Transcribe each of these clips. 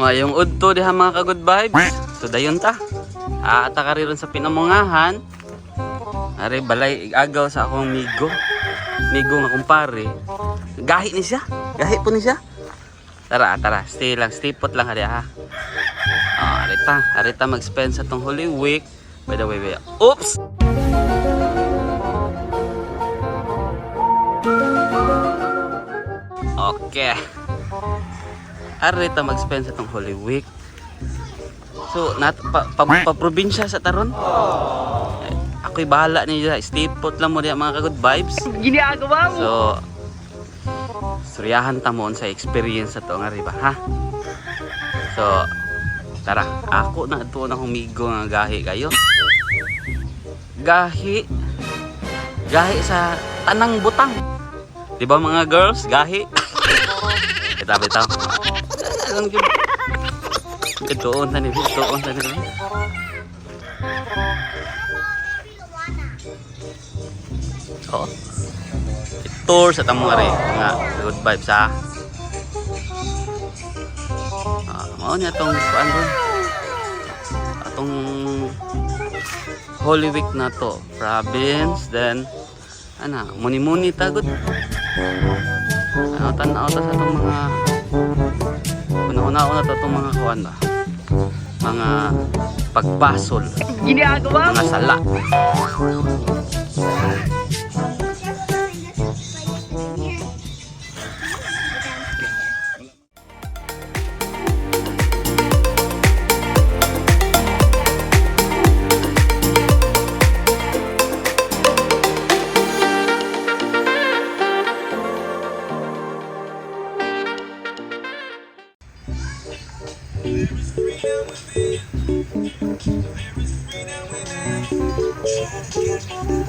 Mayong udto diha, mga ka-good vibes. So dayon ta. Aata ka rin sa pinamungahan. Are balay agaw sa akong migo. Migo nga kumpare. Gahi ni siya. Gahi po ni siya. Tara, tara. Stay lang. Stay put lang hali ha. Ah, arita. Arita mag-spend sa tong Holy Week. By the way, wait. Oops! Okay. Arita mag-spend sa tong Holy Week. So, nat pa, pa, pa probinsya sa taron. Eh, ako'y bahala niya. Stay put lang mo diya, mga ka-good vibes. Ginagawa mo. So, suryahan ta mo sa experience sa to nga riba, ha? So, tara, ako na ito na humigo nga gahi kayo. Gahi. Gahi sa tanang butang. Di ba, mga girls? Gahi. Bitaw, bitaw. Alam yun. Itoon na ni, itoon na ni. Oo. Tour sa tamo rin mga good vibes ha. Ah, mao niya tong kuan ron. Atong Holy Week na to. Province then ana muni-muni tagod. Ano tan-aw ta sa atong mga una-una to atong mga kuan ba. Mga pagbasol, Ginagawa mga mo. sala.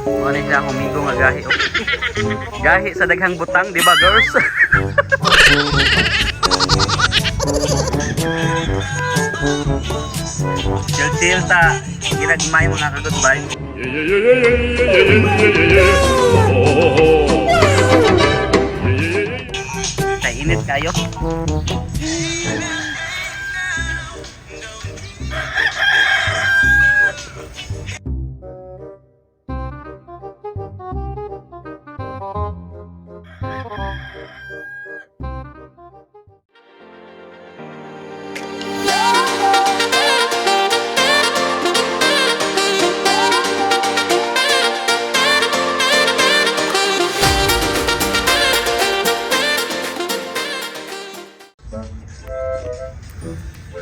Mo ni siya humigo nga gahi. Oh. Gahi sa daghang butang, di ba, girls? Chill chill ta. Ginagmay, mga ka-good vibes. Yeah. Oh. Yeah. Sa init kayo.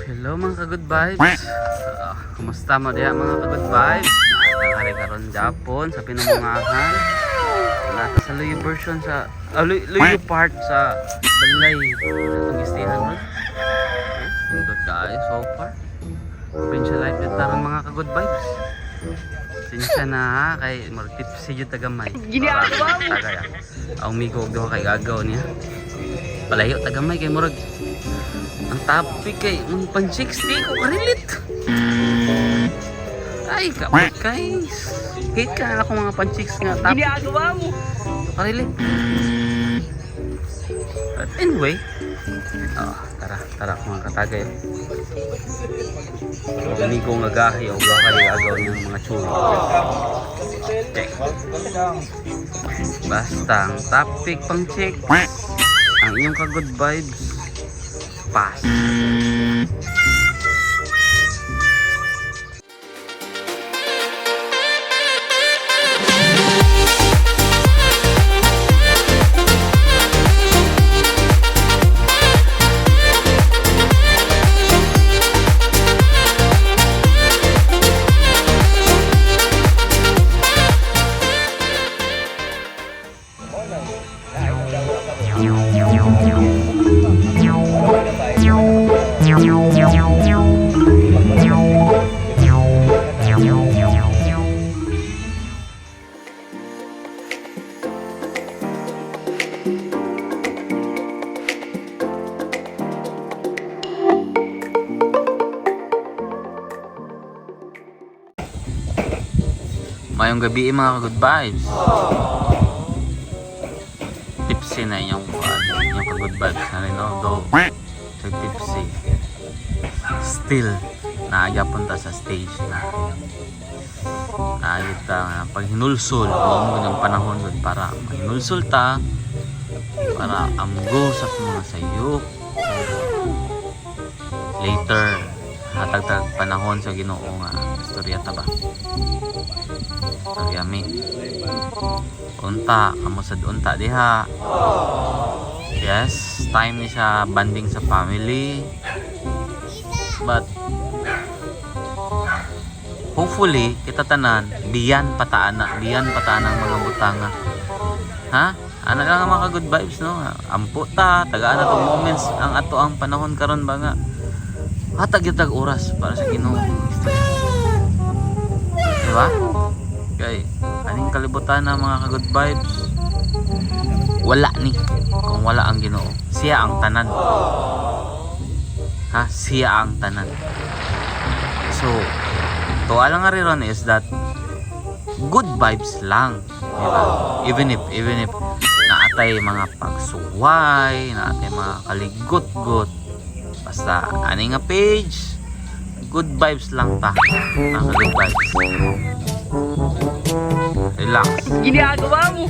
Hello, mga ka-good vibes. Ah, kumusta mo diha, mga ka-good vibes? Nakatangari karon Japon sa pinamungahan. Nata sa Luyo version sa Luyo part sa balay atong gistihan ron. Eh, nindot kaayo so far. Provincial life yun taron, mga ka-good vibes. Sinsya na ha, kay murag tipsy jud tagamay. Ginagawa mo. Tagay ah. Ang migo og duha kay gagaw niya. Palayo tagamay kay murag ang topic kay mga pan 60 ko karelate. Ay, kapag guys. Hate ka na ako mga pan 6 nga topic. Ginagawa mo. Karelate. But anyway, oh, tara, tara mga katagay. Amigo nga gahi o gahi agaw ng mga chulo. Check. Basta ang topic pang check. Ang iyong ka good vibes. Pass. Mayong gabi eh, mga ka-good vibes. Tipsy na inyong ka-good vibes na rin, no? Though, sa tipsy. Still naa gyapon ta sa stage na naa ta nga pag hinulsol, mao mo ang panahon gud para mahinulsol ta, para amgo sa mga sayop. Later, hatag tag panahon sa Ginoo nga istorya ta ba, istorya mi unta kamo sad unta diha. Yes, time ni sa bonding sa family, but hopefully kita tanan biyan pataan na, biyan pataan ang mga butanga, ha. Ana lang ang mga good vibes, no? Ampo ta, tagaan na tong moments ang ato ang panahon karon ba nga hatag gyud tag oras para sa Ginoo, di ba? Kay aning kalibutan na, mga ka good vibes, wala ni kung wala ang Ginoo. Siya ang tanan, ha. Siya ang tanan. So tuwa lang nga rin is that good vibes lang, di ba? Even if naatay mga pagsuway, naatay mga kaligot-got, basta ani nga page, good vibes lang ta, mga good vibes. Relax. Ginagawa mo.